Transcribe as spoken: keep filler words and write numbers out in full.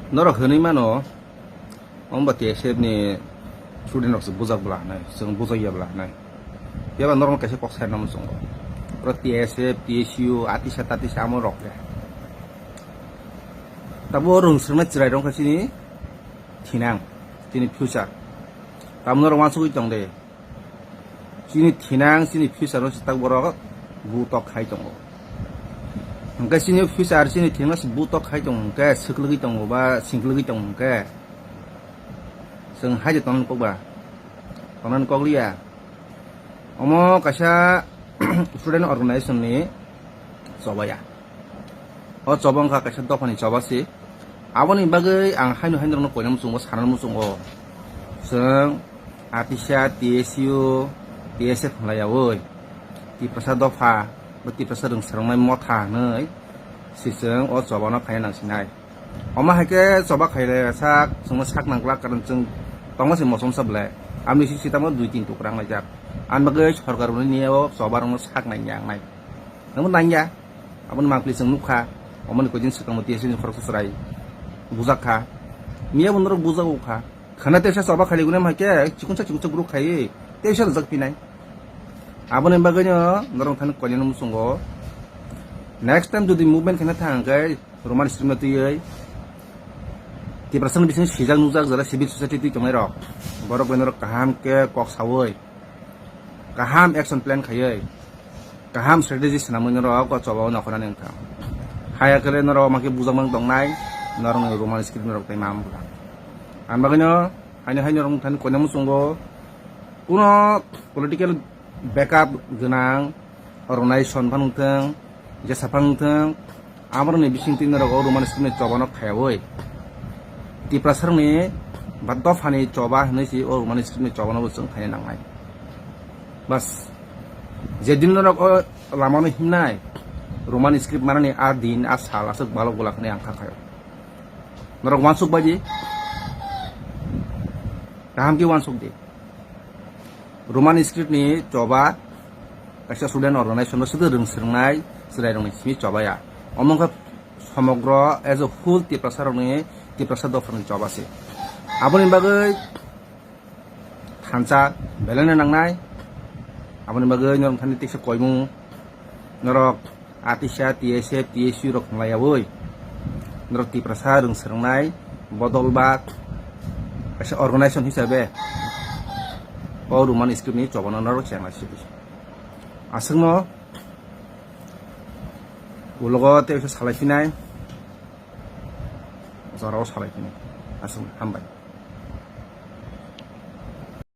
Norok hwnwi mano, omo ba T S F ni student rok se bujak bwla hinwi, chwng bujak ya bwla hinwi. Phiya ba norok kaisa kok sai nang muchungo. Oro T S F, T S U, atisa tatisa amo rok ya. Tabo rwng swrwngna chwrai rok kha chini thinang, chini future. Tamo norok wansugwi tong de. Chini thinang, chini future no se tak borok butok khai tongo. Hwnkhe chini future, chini thinang se butok khai tongo, hwnkhe swklwgwi tongo ba singklwgwi tongo hwnkhe chwng hai de tongnani kok ba? Tongnani kok liya. Omo kaisa student organization ni choba ya. O choba wngkha kaisa dophani choba se. Aboni bagwi ang haino haino rokno koina muchungo, sana muchungo. Chwng atisa T S U, T S F hwnlaiyaui Tiprasa dopha, bo Tiprasa rwng swrwngnai motha hinwi se chwng o choba no khaina nang sinai. Omo hai khe choba khailai sak, chwngno sak nang glak, karon chwng tongma se mosom sa belai. Amni si sitamo dui tin tukra wnglaijak. Ani bagwi sorkar hwnwi niya o choba rokno sak nai ya wngnai. Nangbo nangya. Aboni mangpili chwng nukha. Omoni koidin swkang T S F ni khoroksa chwrai bujak kha. Miya bo norok bujak o kha. Khana tesa choba khailaigwna hai khe chikonsa chikonsa group khaiwi tesa rijak phinai. Aboni bagwino norok thani koinani muchungo. Next time jodi movement khaina thang khe Roman script no twiwi Tiprasa ni bising sijak nukjak jora civil society twi tongnai rok. Borok bai norok kaham khe kok sawi, kaham action plan khaiwi, kaham strategy swnamwi norok o choba o nokhornani wngkha. Haya khe norok ma khe bujak mang tongnai, norok ni Roman script norok tei ma wngkha. Ang bagwino haino haino norok thani koina muchungo kuno political backup gwnang organization phano wngthwng, jesa phano wngthwng, amorokni bisingtwi norok o Roman script ni choba no khaiwi Tiprasa rokni ba dophani choba hinwi se o Roman script ni choba no bo chwng khaina nangnai. Bas, jedin norok o lama no himnai Roman script manani a din a sal aswk balok bulak hinwi ang kha khaio. Norok wansuk bai di, kaham khe wansuk di. Roman script ni choba kaisa student organization no sudu rwng swrwngnai chwrai rokni simi choba ya. Omo wngkha somogro as a whole Tiprasa rokni, Tiprasa dopha ni choba se. Aboni bagwi thansa belai no nangnai. Aboni bagwi norok thani tiksa koimung, norok atisa T S F, T S U rok hwnlaiyaui norok Tiprasa rwng swrwngnai bodol ba kaisa organization hisabe o Roman script ni choba no norok chengna sidi. Aswkno ulogo tei salai phinai, jorao salai phinai. Aswkno hambai.